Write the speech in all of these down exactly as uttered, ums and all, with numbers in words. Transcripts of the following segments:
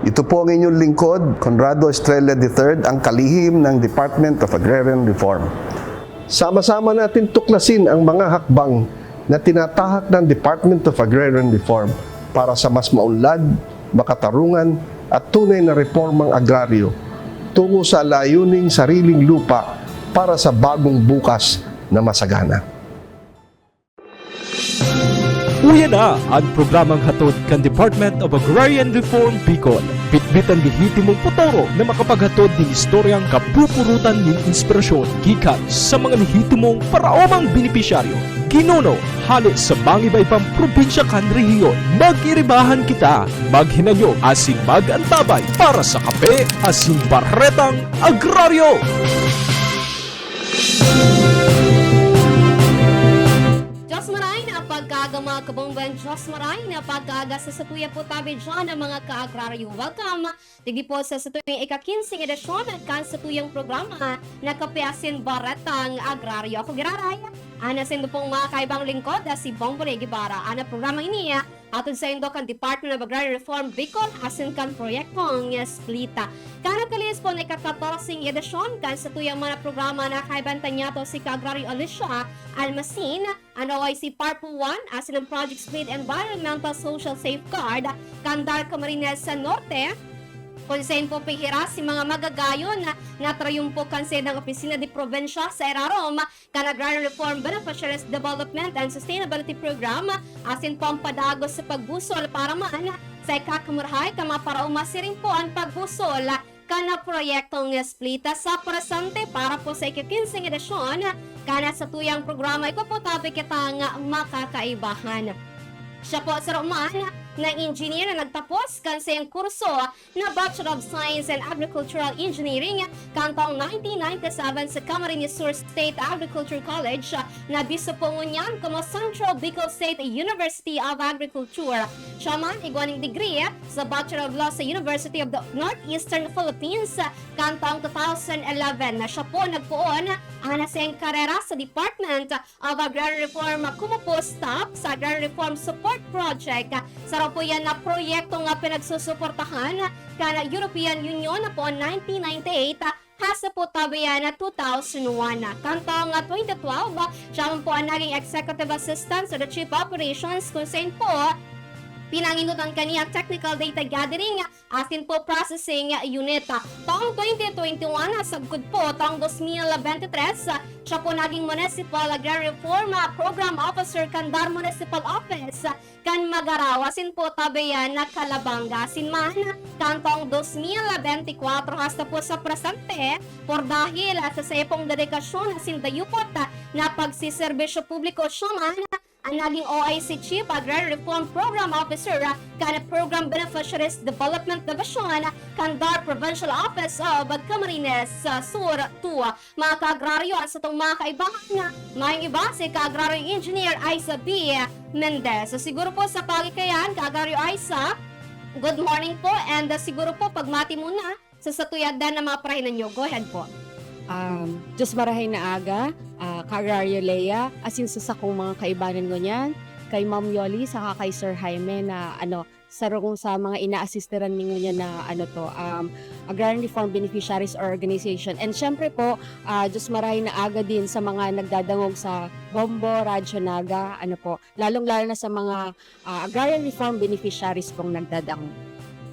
Ito po ang inyong lingkod, Conrado Estrella the third, ang kalihim ng Department of Agrarian Reform. Sama-sama natin tuklasin ang mga hakbang na tinatahak ng Department of Agrarian Reform para sa mas maunlad, makatarungan at tunay na reformang agraryo tungo sa layuning sariling lupa para sa bagong bukas na masagana. Uya na an programang hatod kan Department of Agrarian Reform Bicol. Bitbit an lehitimong potoro na makapaghatod nin istoryang kapupurutan nin inspirasyon gikan sa mga lehitimong paraomang benepisyaryo, ginuno, hale sa mangiba-ibang probinsya kan rehiyon. Mag-iribahan kita, maghinanyog asin mag-antabay para sa Kape asin Baretang Agraryo! Diyos maray na pagkaaga, mga kabonggan. Diyos maray na pagkaaga sa satuya po tabi dyan, ang mga ka-agraryo. Welcome! Digdi po sa satuyang ika-kinseng edisyon kan satuyang programa na Kape asin Baretang Agraryo. Ako giraray, ang saindo pong mga kaibang lingkod na si Bongbong Guevara. Ang programa ini atod saindo kan Department of Agrarian Reform Bicol asin kan Proyektong Splita. Kan nakalihis po na ika-katorseng edisyon kan satuyang mga programa na kaiban ta niyato si Ka-Agraryo Alicia Almacin, an O I C Parpo one, asin an Project Split Environmental Social Safeguard kan DAR Camarines sa Norte, kun sain po pighiras si mga magagayon na trayumpo kan saindang opisina de probensya sa irarom kan Agrarian Reform Beneficiaries Development and Sustainability Program, asin po an padagos sa pagbusol para man sa ikakamurahay kan mga paraoma. Siring po an pagbusol kan proyektong Splita sa presente para po sa ika-kinseng edisyon kan satuyang programa. Igwa po tabi kitang makakaibahan. Siya po saro man na engineer na nagtapos kan saiyang kurso na Bachelor of Science in Agricultural Engineering kan taong nineteen ninety-seven sa Camarines Sur State Agriculture College, na bisto po ngunyan komo Central Bicol State University of Agriculture. Siya man igwa nin degree sa Bachelor of Law sa University of the Northeastern Philippines kan taong two thousand eleven, na siya po nagpoon an saiyang karera sa Department of Agrarian Reform, komo po staff sa Agrarian Reform Support Project. Saro po yan na proyekto nga pinagsusuportahan kan European Union na po nineteen ninety-eight hasta po tabi yan na two thousand one. Kan taong twenty twelve, siya man po ang naging Executive Assistant to the Chief Operations, kun sain po pinanginutan kaniya technical data gathering asin po processing unit. Taong twenty twenty-one, sagkod po taong dos mil bente tres, siya po naging Municipal Agrarian Reform Program Officer kan DAR Municipal Office kan Magarao, asin po tabi yan na Calabanga. Asin man, kan taong dos mil bente kwatro hasta po sa presente, por dahil sa saiyang dedikasyon asin dayupot na pagsiserbisyo publiko, siya man ang naging O I C Chief Agrarian Reform Program Officer kan Program Beneficiaries Development Division kan DAR Provincial Office of Camarines Sur two. Mga ka-agraryo, ang satong mga kaibahan, mayong iba si ka-agraryo engineer Aiza B. Mendez. So, siguro po sa paagi kaiyan, ka-agraryo Aiza, good morning po, and uh, siguro po pagmati muna sa satuya din na mga parahinan nyo. Go ahead po. Um, Diyos marahay na aga, ah, Ka-Agraryo Lea, asin sa sakong mga kaibanan ngunyan, kay Ma'am Yoli, saka kay Sir Jaime na ano, sarong sa mga ina-assisteran mi ngunyan na ano to, um, Agrarian Reform Beneficiaries Organization. And syempre po, ah, Diyos marahay na aga din sa mga nagdadangog sa Bombo, Radyo Naga, ano po, lalong-lalo na sa mga ah, Agrarian Reform Beneficiaries pong nagdadangog.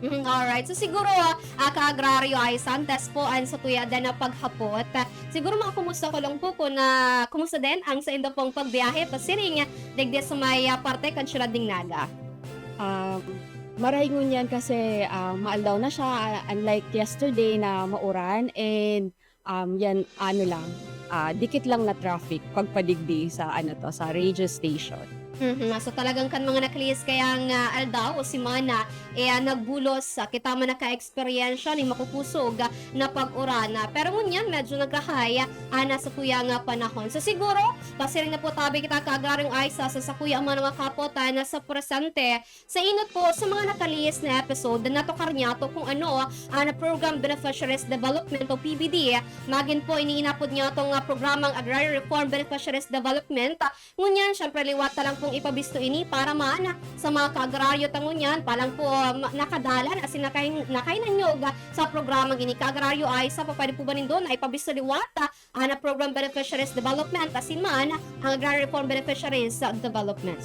Mhm, alright. So siguro, ah, ka-agraryo ay santas po ang satuya din na paghapot. Ah, siguro makumusta ko lang po kung na, kumusta din ang saindo pong pagbiyahe pasiring digdi sa may, ah, parte kan Siyudad ning Naga? Um, marahay ngunyan kasi ah, maaldaw na siya, ah, unlike yesterday na mauran, and um, yan, ano lang, ah, dikit lang na traffic pagpadigdi sa, ano to, sa radio station. Mhm. So talagang kan mga nakalihis kayang, ah, aldaw o semana, eh, ah, nagbulos, ah, kita man naka-eksperyensya nin makukusog, ah, na pag-uran. Ah, pero ngunyan, medyo nagrahay, ah, na sa kuyang, ah, panahon. So siguro, pasiring na po tabi kita, ka-agraryong Aiza, sa sakuya man mga kapotan na sa presente, sa inot po sa mga nakalihis na episode, natukar niyato kung ano ang Program Beneficiaries Development o P B D. Magin po, iniinapod niyato nga programang Agrarian Reform Beneficiaries Development. Ngunyan, syempre, liwat ta lang ipabisto ini para man sa mga kaagraryo ta ngunyan, palang po, ah, ma-, nakadalan asin nakain-, nakainanyog, ah, sa programang ini. Kaagraryo, ay sa pa, pwede po ba nindo na ipabisto liwat, ah, ana program beneficiaries development asin man ang agrarian reform beneficiaries, ah, development?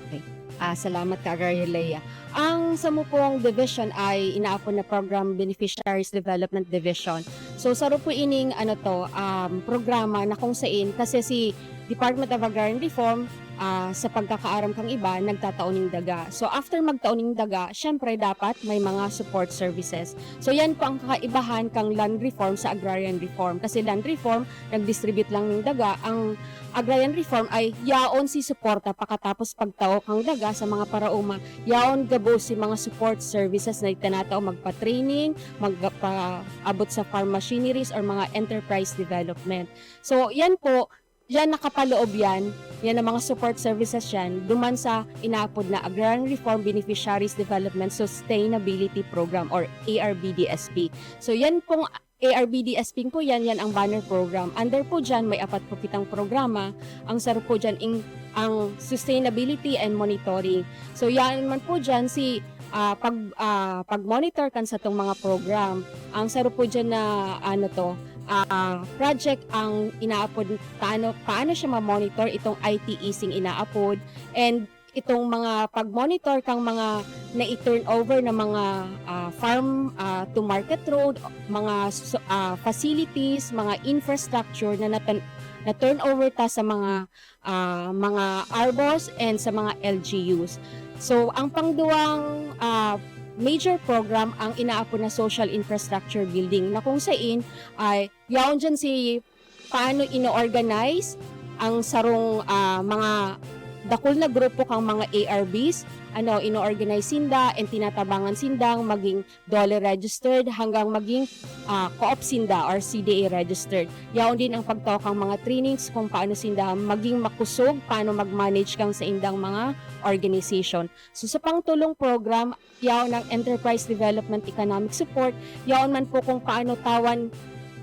Okay. Ah, salamat, Kaagraryo Lea. Ang samo pong division ay inaapod na Program Beneficiaries Development Division. So, saro po ining, ano to, um, programa na kung sain, kasi si Department of Agrarian Reform, ah, sa pagkakaaram kang iba, nagtatao ning daga. So, after magtao ning daga, syempre dapat may mga support services. So, yan po ang kakaibahan kang land reform sa agrarian reform. Kasi land reform, nag-distribute lang ning daga. Ang agrarian reform ay yaon si suporta pakatapos pagtao kang daga sa mga paraoma. Yaon gabos si mga support services na itinatao, magpa-training, magpaabot sa farm machineries or mga enterprise development. So, yan po, yan nakapaloob yan. Yan ang mga support services yan, duman sa inaapod na Agrarian Reform Beneficiaries Development Sustainability Program or A R B D S P. So, yan pong A R B D S P po yan, yan ang banner program. Under po dyan, may apat po kitang programa. Ang saro po dyan, ing, ang sustainability and monitoring. So, yan man po dyan si, ah, pag, ah, pag-monitor kan satong mga program. Ang saro po dyan na, ano to, ah, project ang inaapod, paano, paano siya ma-monitor itong I T E sing inaapod. And itong mga pag-monitor kang mga nai-turnover na mga, ah, farm, ah, to market road, mga so-, ah, facilities, mga infrastructure na natan-, na-turnover ta sa mga, ah, mga ARBOs and sa mga L G Us. So, ang pangduwang, ah, major program ang inaapod na social infrastructure building, na kung sain ay yaon dyan si paano ino-organize ang sarong, ah, mga dakul na grupo kang mga A R Bs, ano, ino-organize sinda and tinatabangan sindang maging DOLE registered hanggang maging, ah, co-op sinda or C D A registered. Yaon din ang pagtao kang mga trainings kung paano sinda maging makusog, paano mag-manage kang saindang mga organization. So, sa pangtulong program, yaon ang enterprise development economic support, yaon man po kung paano tawan,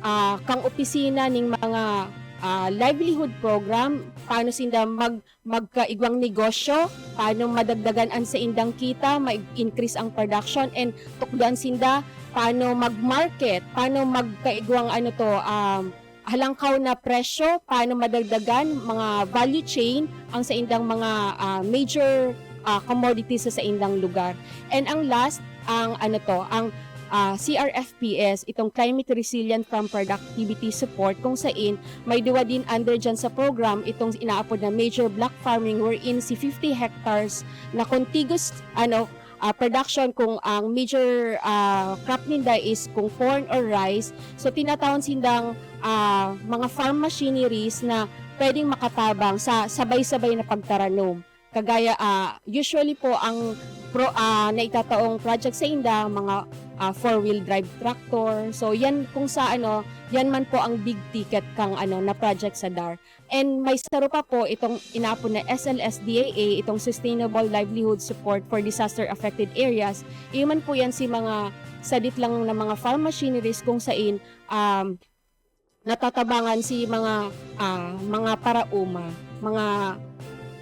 ah, kang opisina ning mga, ah, livelihood program, paano sinda mag-, magkaigwang negosyo, paano madagdagan an saindang kita, ma-increase ang production, and tukdoan sinda paano mag-market, paano magkaigwang, ano to, um, halangkaw na presyo, paano madagdagan, mga value chain, ang saindang mga, ah, major, ah, commodities sa saindang lugar. And ang last, ang ano to, ang, ah, C R F P S, itong Climate Resilient Farm Productivity Support, kung sain may duwa din under dyan sa program, itong inaapod na major block farming, wherein si fifty hectares na contiguous, ano, ah, production, kung ang major, ah, crop ninda is kung corn or rice, so tinatawan sindang, ah, mga farm machineries na pwedeng makatabang sa sabay-sabay na pagtaranom. Kagaya, ah, usually po ang pro-, ah, naitataong project sa inda, mga, ah, four-wheel drive tractor. So yan kung sa ano, yan man po ang big ticket kang ano na project sa DAR. And may saro pa po itong inaapod na S L S D A A, itong Sustainable Livelihood Support for Disaster Affected Areas. Iyo man po yan si mga sadit lang na mga farm machineries kung sain, um, natatabangan si mga, ah, mga paraoma, mga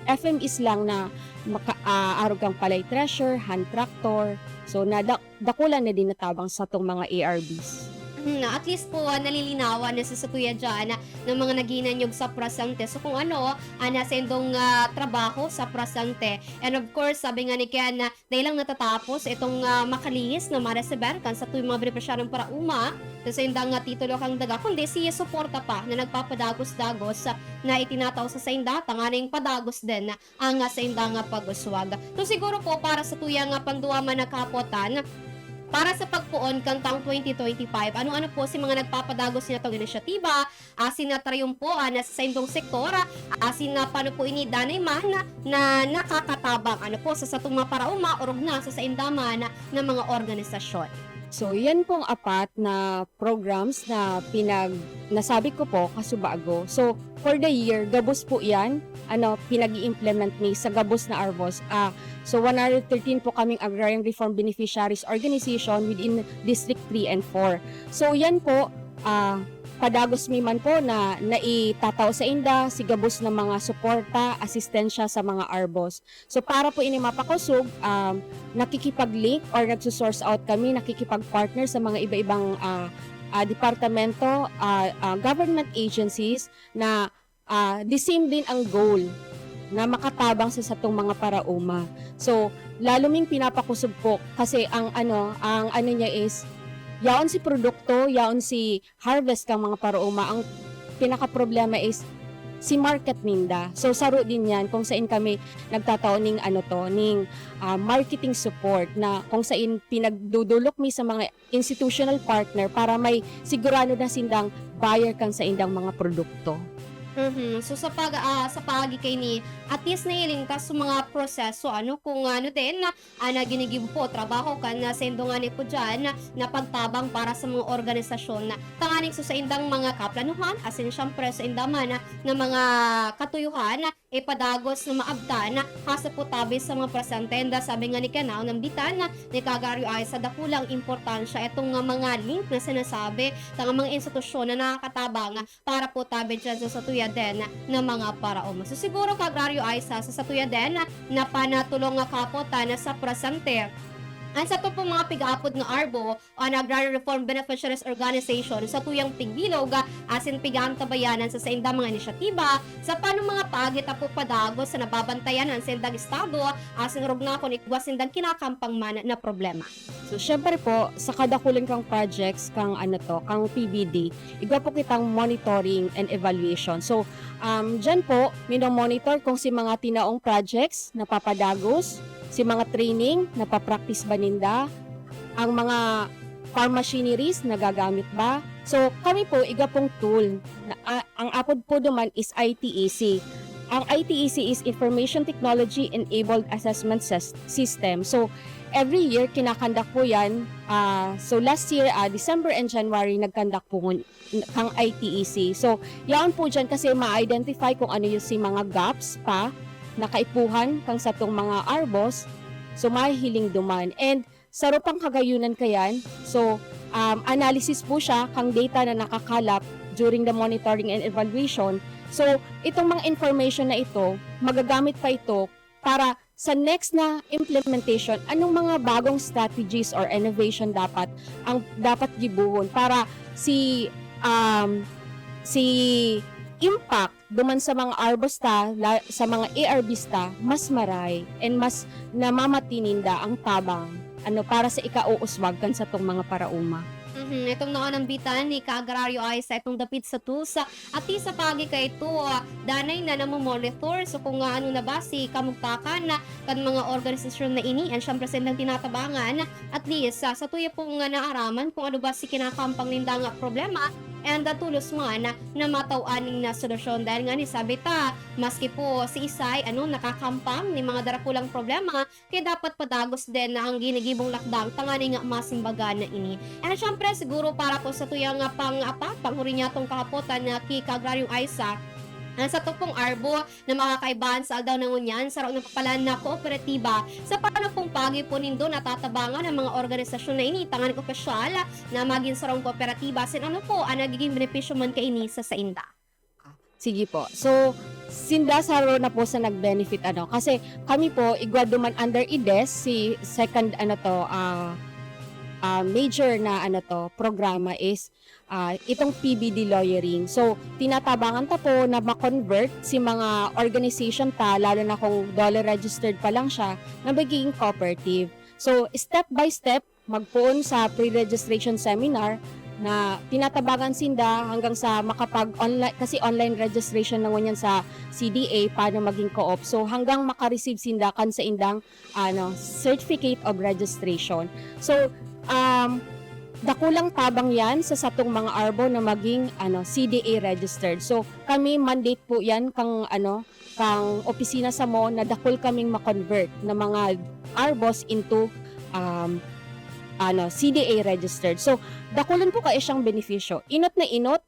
F M Es lang na maka-, ah, arog kang palay thresher, hand tractor. So, nada-, dakula na din natabang satong mga A R Bs. Hmm, at least po, ah, nalilinawan na sa satuya dyan, ah, ng mga naghinanyog sa presente. So, kung ano, ah, nasa indong, ah, trabaho sa presente. And of course, sabi nga ni Ken, na dai lang natatapos itong, ah, makalihis na maresiber kan satong mga benepisyarong paraoma na sa indang, ah, titulo kang daga, kundi si suporta pa na nagpapadagos-dagos, ah, na itinatao sa sainda, tanganing padagos din ang, ah, saindang, ah, pag-uswag. So, siguro po para sa tuyang, ah, panduwa man na kahapotan, para sa pagpoon kan taong twenty twenty-five, ano-ano po si mga nagpapadagos nitong inisyatiba, asin na trayumpo, ah, na sa saindong sektor, ah, asin na paano po ini danay man na, na nakakatabang, ano po, sa satong mga paraoma, orog na sa sainda man na mga organisasyon? So, yan pong apat na programs na pinag-, nasabi ko po kasubago. So, for the year, gabos po yan, ano, pinag-i-implement mi sa gabos na ARBOs. Ah, so, one hundred thirteen po kaming Agrarian Reform Beneficiaries Organization within District three and four. So, yan po, ah, padagos mi man po na naitatao sainda si gabos na mga suporta, asistensya sa mga ARBOs. So, para po ini mapakosog, um, nakikipag-link or nagso-source out kami, nakikipag-partner sa mga iba-ibang, ah, ah, departamento, ah, ah, government agencies na, ah, the same din ang goal na makatabang sa satong mga paraoma. So, lalo ming pinapakosog po kasi ang ano, ang ano niya is, yaon si produkto, yaon si harvest kang mga paraoma. Ang pinakaproblema is si market ninda. So, saro din yan kung saan kami nagtatao ning ano to, ning, ah, marketing support na kung saan pinagdudulok mi sa mga institutional partner para may sigurado na sindang buyer kan saindang mga produkto. Mhm. So sa pag ah, sa paagi kaini, at least nahiling ta sa mga proseso ano kung ano din na ah, na ginigibo po trabaho kan ah, sendo nga ni po dyan na pagtabang para sa mga organisasyon na tanganing sa saindang mga kaplanuhan asin siyempre sa indaman na, na mga katuyuhan ipadagos na maabtan hasta po tabi sa mga presente. Sabi nga ni Kenao Nambitan, ni Kagaryo ay sa dakulang importansya itong nga mga link na sinasabi sa mga institusyon na nakakatabang para po tabi dyan sa satuya din na mga paraoma. So siguro Kagaryo ay sa, sa satuya din na panatulong nga kapotan sa presente. Ang sa po mga pigaapod nga ARBO, an Agrarian Reform Beneficiaries Organization sa tuyang pigbilog asin pigantabayanan sa saindang mga inisyatiba sa paano mga paagi ta po padagos sa nababantayan an saindang estado asin orog na kun igwa sindang kinakampang man na problema. So, syempre po, sa kadakulan kang projects, kang ano to, kang P B D, igwa po kitang monitoring and evaluation. So, um, dyan po, minomonitor kung si mga tinaong projects napapadagos, si mga training, napapractice ba ninda, ang mga farm machineries nagagamit ba? So, kami po, iga pong tool. Na, ah, ang apod po duman is I T E C. Ang I T E C is Information Technology Enabled Assessment Sys- System. So, every year, kinakandak po yan. Ah, so, last year, ah, December and January, nagkandak po ngun- kang I T E C. So, yaon po dyan kasi ma-identify kung ano yung si mga gaps pa na kaipuhan kang satong mga ARBOs. So, mahihiling duman. And saro pang kagayunan kayan. So, um, analysis po siya kang data na nakakalap during the monitoring and evaluation. So, itong mga information na ito, magagamit pa ito para sa next na implementation, anong mga bagong strategies or innovation dapat ang dapat gibuhon para si um, si impact duman sa mga ARBOs ta, la- sa mga A R Bs ta, mas maray and mas namamati ninda ang tabang ano para sa ikauuswag kan satong mga paraoma. Mhm. Itong naanambitan ni Kaagraryo ay sa itong dapit sa tools at sa pagi kaito, ah, danay na namomonitor. So kung nga ano na ba si kamugtakan na kan mga organisasyon na ini, and syempre sa ilang tinatabangan, at least sa, sa tuya pong nga naaraman kung ano ba si kinakampang ninda nga problema, and uh, tulos man na mataw-aning na solusyon. Dahil nga ni sabi ta, maski po si Isay, ano, nakakampang ni mga darakulang problema, kaya dapat padagos din na ang ginigibong lakdang tanganing masimbagan na ini. And syempre, siguro para po sa tuyang nga pang-apat, panghuri niya tong kahapotan na ki Kaagraryong Aisa, ang sa tupong ARBO na makakaibahan sa aldaw na ngunyan, saro na papalan na kooperatiba. Sa paano pong pagi po nindo natatabangan ang mga organisasyon na ini tanganing opisyal na maging sarong kooperatiba? Sin ano po ang nagiging benepisyo man kaini sa sainda? Sige po. So, sinda saro na po sa nag-benefit ano. Kasi kami po, igwa duman under IDES, si second ano to, ah, ah, major na ano to, programa is ah, itong P B D lawyering. So, tinatabangan ta po na ma-convert si mga organization ta, lalo na kung DOLE registered pa lang siya, na magiging cooperative. So, step by step, magpoon sa pre-registration seminar na tinatabangan sinda hanggang sa makapag-online, kasi online registration na ngunyan sa C D A, paano maging co-op. So, hanggang maka-receive sinda kan sa indang ano, certificate of registration. So, um, dakulang tabang yan sa satong mga ARBO na maging ano, C D A registered. So, kami mandate po yan kang ano, kang opisina sa mo na dakul kaming ma-convert na mga ARBOs into um, ano, C D A registered. So, dakulan po kayo siyang benepisyo. Inot na inot,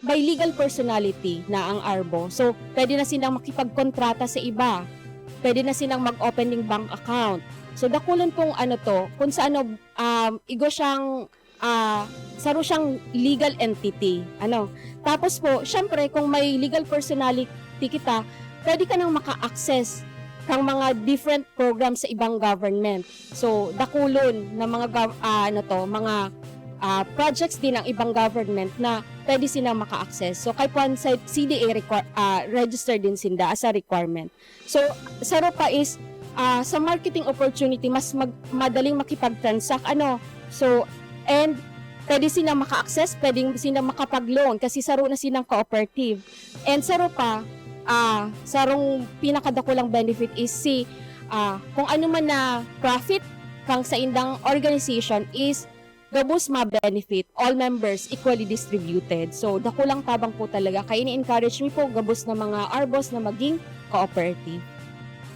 may legal personality na ang ARBO. So, pwede na silang makipagkontrata sa iba. Pwede na silang mag-open ng bank account. So, dakulon pong ano to, kung sa ano, um, igo siyang ah, saro siyang legal entity, ano. Tapos po, siyempre, kung may legal personality kita, pwede ka nang maka-access kang mga different programs sa ibang government. So, dakulon na mga gov-, ah, ano to, mga, ah, projects din ang ibang government na pwede silang maka-access. So, kay puwan sa C D A requir-, ah, registered din sinda as a requirement. So, saro pa is, ah, sa marketing opportunity, mas mag-, madaling makipag-transact, ano. So, and pwede silang maka-access, pwedeng silang makapag-loan kasi saro na silang cooperative. And saro pa, ah, sarong pinakadakulang benefit is si, ah, kung ano man na profit kang saindang organization is gabos ma-benefit, all members equally distributed. So, dakulang tabang po talaga. Kaya ini-encourage mi po gabos na mga ARBOs na maging cooperative.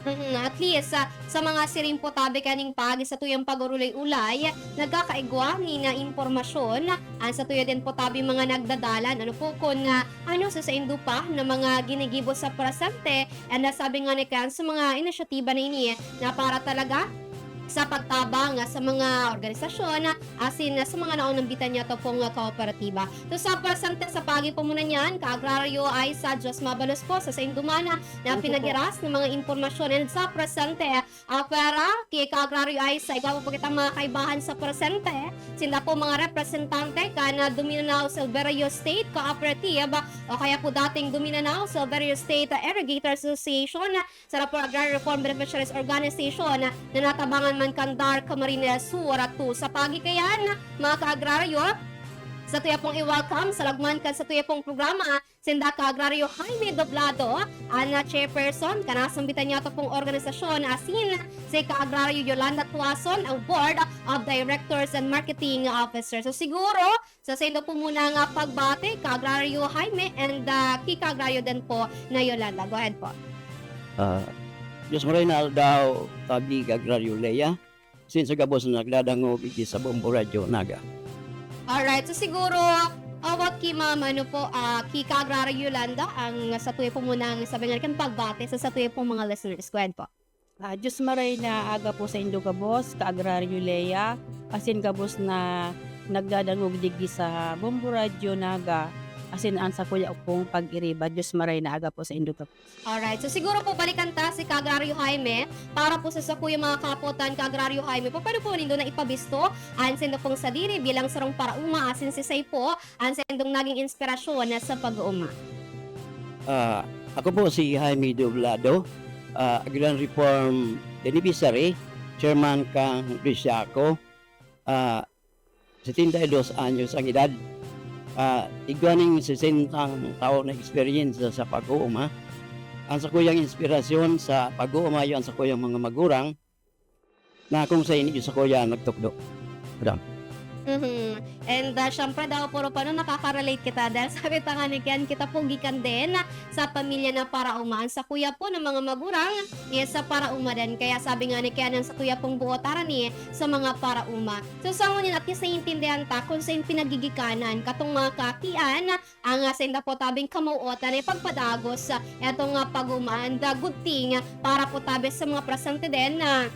Mm, at least, sa, sa mga siring po tabi kaning paagi sa tuyang pag-urulay-ulay, nagkakaigwa nin impormasyon, an sa tuya din po tabi mga nagdadalan, ano po, kun, ah, ano sa saindo pa na mga ginigibo sa presente, and, ah, sabi nga ni Ken, sa mga inisyatiba na ini, na para talaga sa pagtabang, ah, sa mga organisasyon, ah, asin, ah, sa mga naunambitan niya to pong, ah, kooperatiba. So, sa presente, sa paagi po muna niyan, Kaagraryo Aisa, Diyos mabalos po sa saindong mana na Thank you po. Pinagiras ng mga impormasyon. And sa presente, ah, pwera ki Kaagraryo Aisa, igwa po kitang mga kaibahan sa presente. Sinda po mga representante kan, ah, Duminanao Silverio State Cooperative, ah, o kaya po dating Duminanao Silverio State, ah, Irrigator Association, Sara po Agrarian Reform Beneficiaries Organization na natabangan man kan DAR Camarines Sur two. Sa paagi kayan, mga kaagraryo, sa tuya pong i-welcome, sa lagman kan sa tuya pong programa, sinda Kaagraryo Jaime Doblado, an chairperson, kan nasambitan niya to pong organisasyon, asin si Kaagraryo Yolanda Tuason, ang Board of Directors and Marketing Officer. So siguro, sa saindo po muna nga pagbati, Kaagraryo Jaime and, ah, ki Kaagraryo din po na Yolanda. Go ahead po. Ah, Diyos maray na aldaw, tabi Kaagraryo Lea. Sinsa gabos na nagdadangog, iti sa Bombo Radyo Naga. Alright, so siguro, about ki Ma'am, ano po, ah, ki Kaagraryo Yolanda, ang sa tuya po muna ang sabi nga kan pagbati sa, sa tuya pong mga listeners. Go ahead po. Ah, Diyos maray na aga po saindo gabos, Kaagraryo Lea, asin gabos na nagdadangog digdi sa Bombo Radyo Naga, asin an sakuya pong pag-iriba. Diyos maray na aga po saindo gabos. Alright. So, siguro po balikan ta si Kaagraryo Jaime para po sa sakuyang mga kapotan. Kaagraryo Jaime po, paano po nindo na ipabisto an saindo pong sadiri bilang sarong paraoma asin sisay po an saindong naging inspirasyon na sa pag-ooma? Ah, ako po si Jaime Doblado, ah, Agrarian Reform Beneficiary, Chairman kan Luisiaco, ah, setenta y dos anyos ang edad. Ah, igwa ning sesentang taon na eksperyensya sa pag-ooma. Ang sakuyang inspirasyon sa pag-ooma iyo ang sakuyang mga magurang, na kung sa inyo sakuya nagtukdo. Madam. Mhm. And, ah, syempre daw, puro pa, no, nakaka-relate kita dahil sabi pa nga ni Ken, kita po gikan din sa pamilya na paraoma. Ang sakuya po ng mga magurang is sa paraoma din. Kaya sabi nga ni Ken, ang sakuya pong buot arani sa mga paraoma. So, sa ngunyan, at least naiintindihan ta kung saan pinagigikanan katong mga kakian, ang, ah, sainda po tabing kamawot na ipagpadagos, ah, etong, ah, pag-ooma, and, ah, good thing, ah, para po tabi sa mga presente din na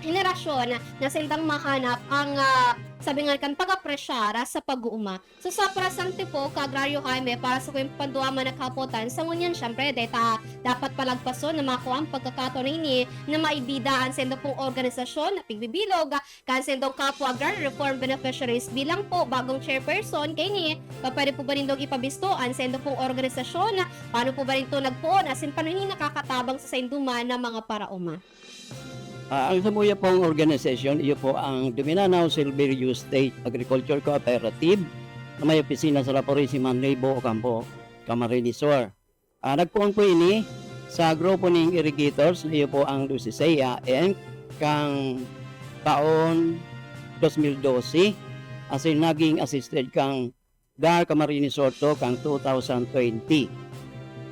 henerasyon na saindang mahanap ang, ah, sabi nga kan pag-apresyar, ah, sa pag-ooma. So, sa presente po, Kaagraryo Jaime, para sa kuyang panduwa man na kapotan, sa ngunyan, syempre, deta dapat palagpason na makua ang pagkakataon na ini na maibida an saindo pong organisasyon na pigbibilog, ah, kan saindong kapwa agrarian reform beneficiaries bilang po bagong chairperson kaini, pa-, pwede po ba nindong ipabisto an saindo pong organisasyon? Paano po ba ito nagpoon asin paano ini nakakatabang sa saindo man na mga paraoma? Ah, ang samuya pong organisasyon, iyo po ang Duminanao Silverio State Agriculture Cooperative na may opisina sa Laporisiman, Nuevo Ocampo, Camarines Sur. Ah, nagpoon po ini sa grupo ning irrigators na iyo po ang Dusisea Inc kan taon dos mil dose, asin naging assisted kan DAR Camarines Sur two kan two thousand twenty.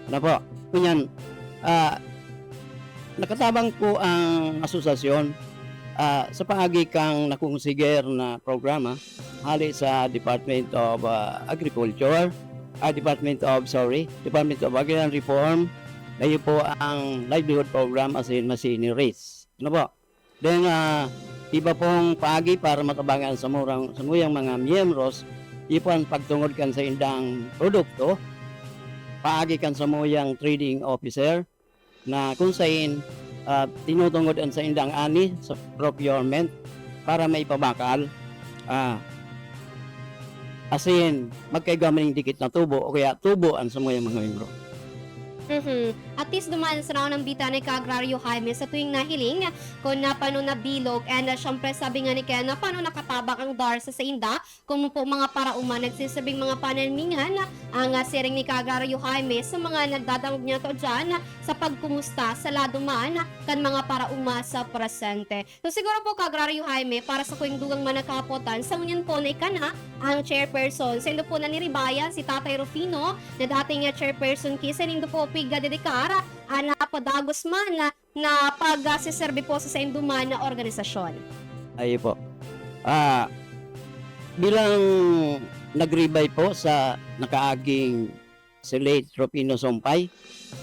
Ano po? Ngunyan, ah, nakatabang po ang asosasyon, ah, sa paagi kan nakonsider na programa hale sa Department of, ah, Agriculture, ah, Department of, sorry, Department of Agrarian Reform, na iyo po ang livelihood program asin machineries. Ano po? Then, ah, Iba pong paagi para matabangan sa murang, samuyang mga miyembros, iyo po ang pagtungod kan saindang produkto, paagi kan samuyang trading officer, na kung sain, ah, tinutungod an saindang ani sa procurement para maipabakal, ah, asin magkaigwa man ning dikit na tubo o kaya tubo an samuyang mga miyembro. Mhm. At least duman sa naunang bita ni Ka-Agraryo Jaime sa tuwing nahiling, kung napano na bilog, and, ah, syempre, sabi nga ni Ken, na paano nakatabang ang dar sa sainda, kung po mga paraoma nagsisibing mga panalmingan, ang, ah, siring ni Ka-Agraryo Jaime sa mga nagdadangog niya to dyan, sa pagkumusta sa lado man kan mga paraoma sa presente. So, siguro po, Ka-Agraryo Jaime, para sa kuwing dugang man nakapotan, sa ngunyan po na ika na ang chairperson. Saindo po naniribayan si Tatay Rufino, na dating, ah, chairperson ki, saindo po pigdedikar, ah, na padagos man na, na pag, ah, siserbi po sa saindo man na organisasyon. Ayo po. Ah, bilang nagribay po sa nakaaging si late Rufino Sumpay,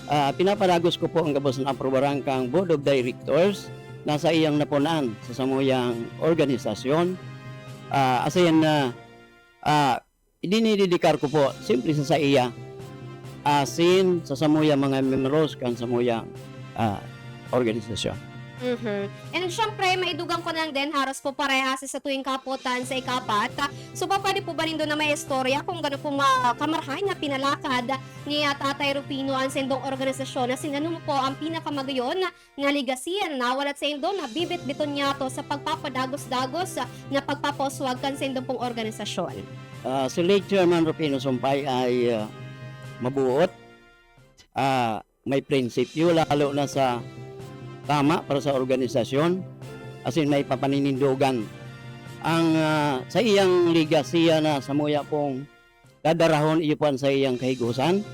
ah, pinapadagos ko po ang gabos na aprobaran kang Board of Directors na saiyang napunaan sa samuyang organisasyon. Ah, asin na, ah, idinidedikar ko po simpre sa saiya, asin sa samuyang mga miyembros kan samuyang, ah, organisasyon. Mhm. And syempre, maidugang ko lang din, haros po parehas sa tuwing kapotan sa ikapat. So, pwede po ba nindo na may istorya kung gano po ma-, kamarahay na pinalakad ni, ah, Tatay Rufino ang saindong organisasyon? Asin ano po ang pinakamagayon na legacy na nawalat saindo na bibitbiton niyato sa pagpapadagos-dagos na pagpapauswag kan saindo pong organisasyon? Ah, si late Chairman Rufino Sumpay ay, ah, mabuot, ah, may prinsipyo, lalo na sa tama para sa organisasyon, asin may papaninindogan. Ang, ah, saiyang legacy na samuya pong dadarahon, iyo po an saiyang kahigosan.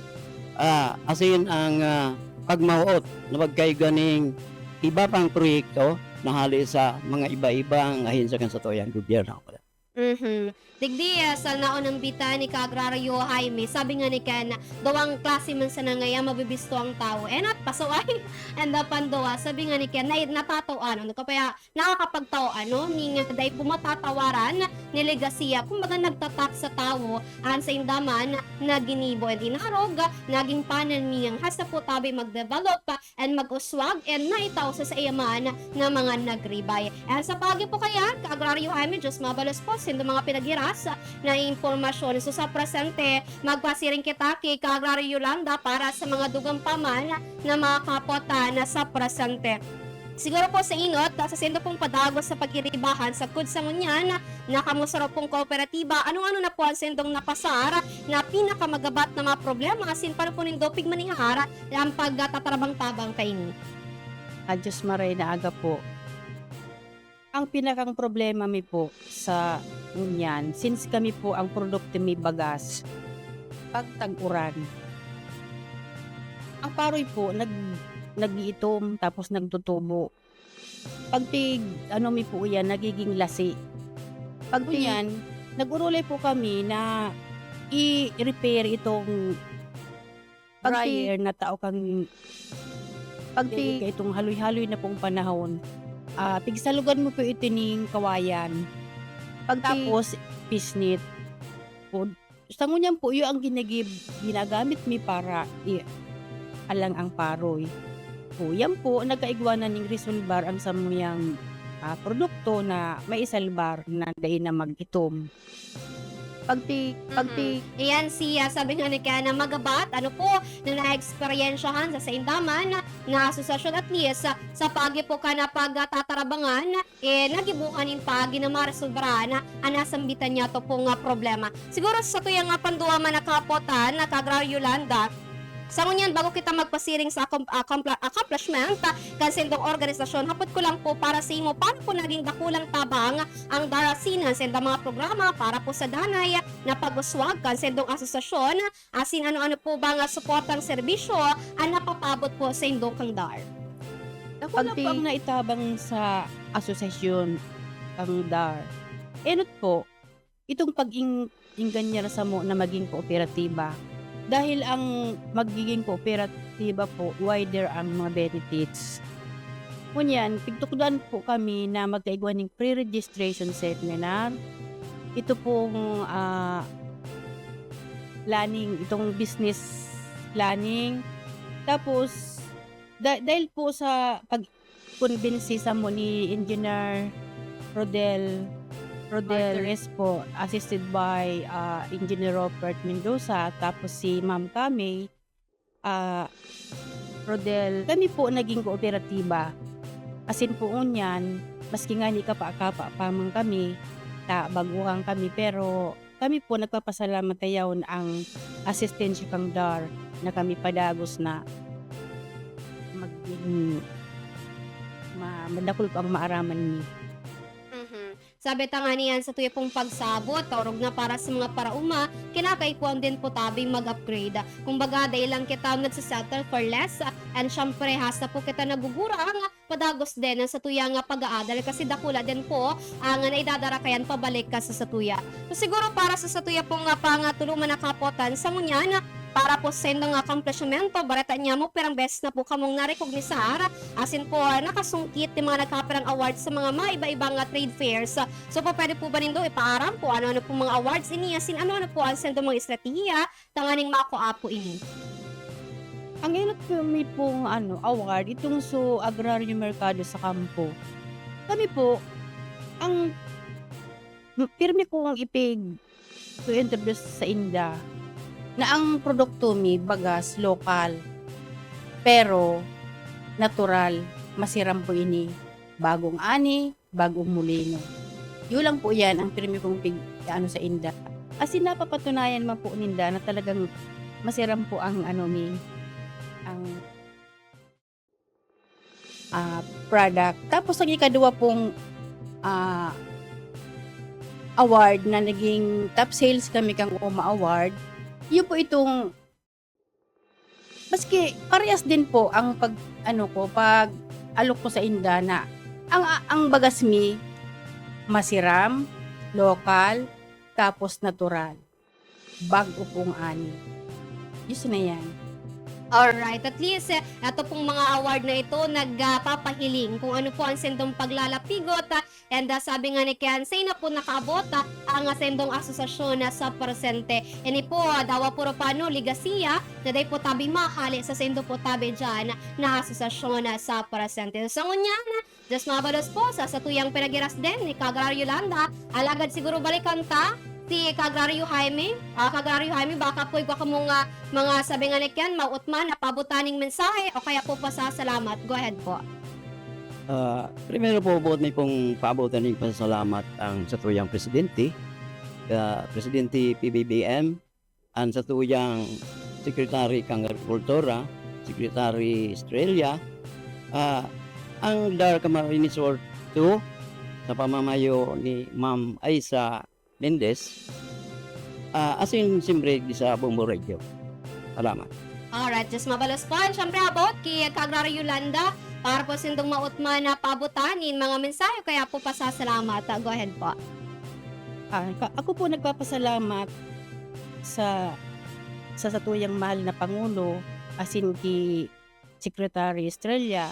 Ah, asin ang, ah, pagmaot na pagkaigwa ning iba pang proyekto na hale sa mga iba-ibang ahensya kan satuyang gobyerno. Mhm. Digdi, ah, sa naunang bita ni Ka-Agraryo Jaime, sabi nga ni Ken, duwang klase man sana ngaya mabibisto ang tawo. Eh, nat-, paso ay, and the panduwa, sabi nga ni Ken, na, natataw-an, ano ka pa ya-, nakakapagtaw-an, no? Ning dai po matatawaran ni legasiya, kumbaga nagtatak sa tawo, an sainda man na ginibo and inarog, naging panalmingan hasta po tabi mag-develop and mag-uswag and naitao sa saiya man na mga nagribay. And sa paagi po kaya, Ka-Agraryo Jaime, Diyos mabalos po, saindo mga pinaghiras na impormasyon. So, sa presente, magpasiring kita ki Ka-Agraryo Yolanda para sa mga dugang pa man na mga kapotan na sa presente. Siguro po sa inot, sa saindo pong padagos sa pag-iribahan sagkod sa ngunyan, na kamo saro pong kooperatiba, ano-ano na po ang saindong napasar na pinakamagabat na mga problema asin paano po nindo pigmanihar ang pagtatarabang-tabang kaini? Ah, Diyos maray na aga po. Ang pinakang problema mi po sa ngunyan, since kami po ang produkto mi bagas, pag tag-uran, ang paroy po nag-, nag-iitom tapos nagtutubo. Pag tig-, ano mi po yan, nagiging lasi. Pag Uy. Ngunyan, nag-urulay po kami na i-repair itong Pag ti- dryer na tao kan, pag ti- dahil ka itong haloy-haloy na pong panahon, ah, pigsalugan mo po ito ning kawayan. Pag ti- Tapos, pisnit. Po, sa ngunyan po, iyo ang ginagib-, ginagamit mi para i-, alang ang paroy. Po, yan po, nagkaigwanan ning resolbar ang samuyang, ah, produkto na maisalbar na dai na mag-itom. Pag ti-, pag ti- Mhm. Iyan siya, sabi nga ni Ken, na magabat, ano po, na naeksperyensyahan sa sainda man na asosasyon, at least, sa, sa paagi po ka na pagtatarabangan, eh, nagibuhan nin paagi na maresolbaran an nasambitan niyato pong, ah, problema. Siguro sa tuyang, ah, panduwa man na kapotan, na Ka-Agraryo Yolanda, sa ngunyan, bago kita magpasiring sa accom-, accomplishment, ah, kan saindong organisasyon, hapot ko lang po para sa imo, paano po naging dakulang tabang ang DAR asin an saindang mga programa para po sa danay na pag-uswag kan saindong asosasyon, asin ano-ano po ba nga suportang serbisyo ang napapabot po saindo kan DAR? Dakula Pag po ti- ang naitabang sa asosasyon kan DAR. Enot po, itong pag-ing-, inganyan samo na maging kooperatiba. Dahil ang magiging kooperatiba po, wider ang mga benefits. Ngunyan, pigtukdoan po kami na magkaigwa ning pre-registration seminar. Ito pong, ah, planning, itong business planning. Tapos, da-, dahil po sa pag-convince sa mo ni Engineer Rodel, Rodel Arthur. Yes po, assisted by, ah, Engineer Robert Mendoza, tapos si Ma'am Kami, ah, Rodel, kami po naging kooperatiba. Asin po ngunyan, maski ngani kapa-kapa pa man kami, ta baguhan kami, pero kami po nagpapasalamat ta yaon ang asistensya kan dar na kami padagos na magin ma-, madakul po ang maaraman mi. Mhm. Sabi ta ngani an satuya pong pagsabot, orog na para sa mga paraoma, kinakaipuhan din po tabing mag-upgrade. Kumbaga, dai lang kita nagse-settle for less, and syempre, hasta po kita nagugurang, padagos din ang satuya nga pag-aadal kasi dakula din po ang naidadara kayan pabalik ka sa satuya. So, siguro para sa satuya pong, ah, pangatuluman na kapotan sa ngunyan, para po sa indong akomplishmento, bareta niya mo, pirang beses na po kamong narekognisar, asin po, ah, nakasungkit nin mga nagkapirang awards sa mga maiba-ibang, ah, trade fairs. So, po, pwede po ba nindo ipaaram kung ano-ano pong mga awards ini, asin ano-ano po ang sindong mga estratehiya tanganing makua po ini? Ang enot po mi pong, ano, award, itong so Agraryo Merkado sa Kampo. Kami po, ang pirmi kong ipig-, to introduce sa inda na ang produkto mi bagas lokal, pero natural, masiram po ini, bagong ani, bagong mulino. Yun lang po yan ang pirmi kong pig-, ano sa inda. As in, napapatunayan man po ninda na talagang masiram po ang ano mi, ang ah, product. Tapos ang ikaduwa pong, ah, award na naging top sales kami kan OMA Award, yun po itong, maski parehas din po ang pag, ano ko, pag-alok ko sa inda na ang, ang bagas mi masiram, lokal, tapos natural. Bag-o pong ani. Diyos na yan. Alright. At least, eh, ito pong mga award na ito nagpapahiling kung ano po ang sindong paglalapigot, ah, and, ah, sabi nga ni Ken, sa ina po nakaabot, ah, ang, ah, sindong asosasyon na sa presente. Ini po, ah, dawa puro pano, ligasiya, na dai po tabi mahali sa saindo po tabi dyan na asosasyon na sa presente. Sa ngunyan, Diyos mabalos po sa satuyang pinagiras din ni Kagraryo Landa. Alagad siguro balikan ta si Kagraryo Jaime. Ah, Kagraryo Jaime, baka po igwa kamong, ah, mga sabi nga ni Ken, mautman na pabutan ning mensahe o kaya po pasasalamat. Go ahead po. Ah, primero po, buot mi pong paabotan ning pasasalamat ang satuyang presidente, ah, Presidente P B B M, an satuyang Secretary kan Agrikultura, Secretary Estrella, ah, ang dar Camarines Sur two sa pamamayo ni Ma'am Aiza Mendez, ah, asin siyempre di sa Bombo Radio. Salamat. Alright, Diyos mabalos po. And syempre, about kay Kagraryo Landa, para po sindong mautman na paabotan nin mga mensahe, kaya po pasasalamat. Ah, go ahead po. Ah, ka-, ako po nagpapasalamat sa, sa satuyang mahal na Pangulo, asin ki Secretary Estrella,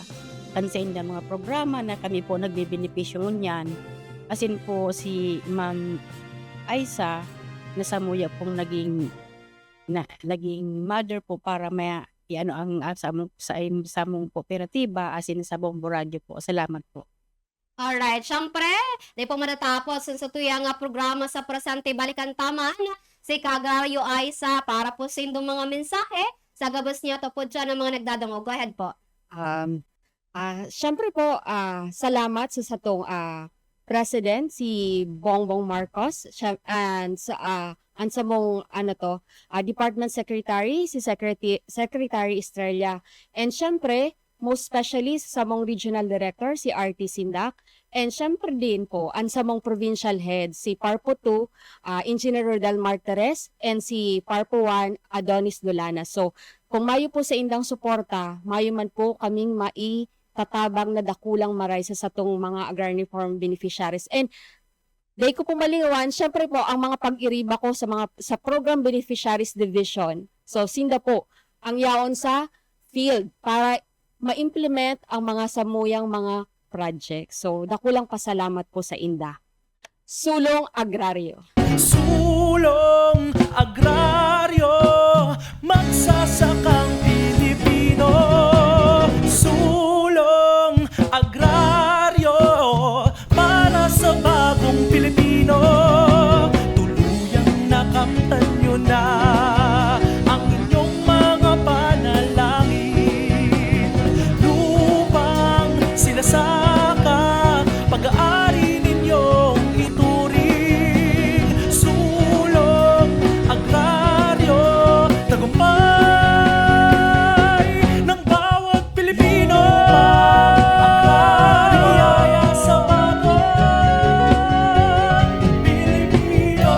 kan saindang mga programa na kami po nagbebenepisyo ngunyan. Asin po si Ma'am Aiza, na samuya pong naging, na, naging mother po para ma-, i-ano ang, ah, samong, sa, samong kooperatiba, asin sa Bombo Radyo po. Salamat po. Alright, siyempre, di po matatapos ang satuyang, ah, programa sa presente. Balikan ta man si Kagraryo Aiza para po sa indong mga mensahe. Sa gabos niya, to po dyan ang mga nagdadangog. Go ahead po. Um, ah, siyempre po, ah, salamat sa satong, ah, President, si Bongbong Marcos, siya, and sa, ah, ang samong, ano to, ah, Department Secretary, si Secreti-, Secretary Estrella. And siyempre, most especially sa samong Regional Director, si R T Sindak, and syempre din po, ang samong Provincial Head, si Parpo two, ah, Engineer Rodel Martires, and si Parpo one, Adonis Dolana. So, kung mayo po sa indang suporta, mayo man po kaming maitatabang na dakulang maray sa satong mga agrarian reform beneficiaries. And dai ko po malingawan, syempre po, ang mga pag-iriba ko sa mga, sa Program Beneficiaries Division. So, sinda po ang yaon sa field para ma-implement ang mga samuyang mga project. So, dakulang pasalamat po sa inda. Sulong Agraryo. Sulong Agraryo, magsasakang Pilipino. Sulong Agraryo, para sa bagong Pilipino. Tuluyang nakamtan nyo na ang inyong mga panalangin. Lupang sinasaka, pag-aari ninyong ituring. Sulong Agraryo, tagumpay ng bawat Pilipino. Agraryo sa bagong Pilipino.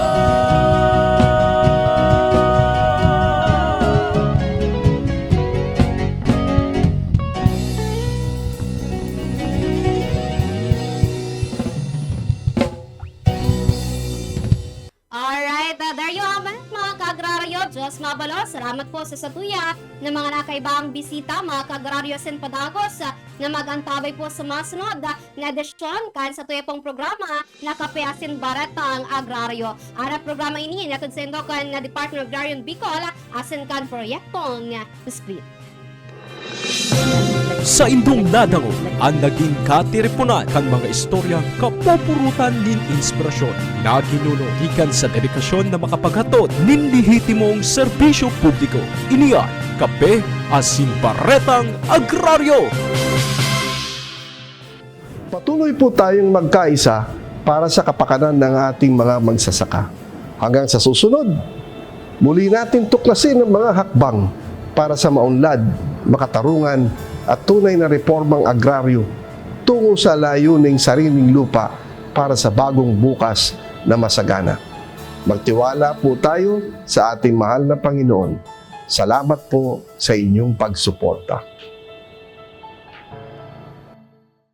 Alright, uh, there you have it, mga kaagraryo. Diyos mabalos, salamat po sa satuya na mga nakaibang bisita, mga kaagraryo, asin padagos, uh, na mag-antabay po sa masunod, uh, na edisyon kan satuya pong programa na Kape asin Baretang Agraryo. Ang programa ini, inatod sa indo kan, uh, Department of Agrarian Bicol, uh, asin kan Proyektong, uh, Split. Saindong nadangog an nagin katiriponan kan mga istoryang kapupurutan nin inspirasyon na ginuno gikan sa dedikasyon na makapaghatod nin lehitimong serbisyo publiko. Ini an Kape asin Baretang Agraryo. Patuloy po tayong magkaisa para sa kapakanan ng ating mga magsasaka. Hanggang sa susunod, muli natin tuklasin ang mga hakbang para sa maunlad, makatarungan at tunay na reformang agraryo tungo sa layuning sariling lupa para sa bagong bukas na masagana. Magtiwala po tayo sa ating mahal na Panginoon. Salamat po sa inyong pagsuporta.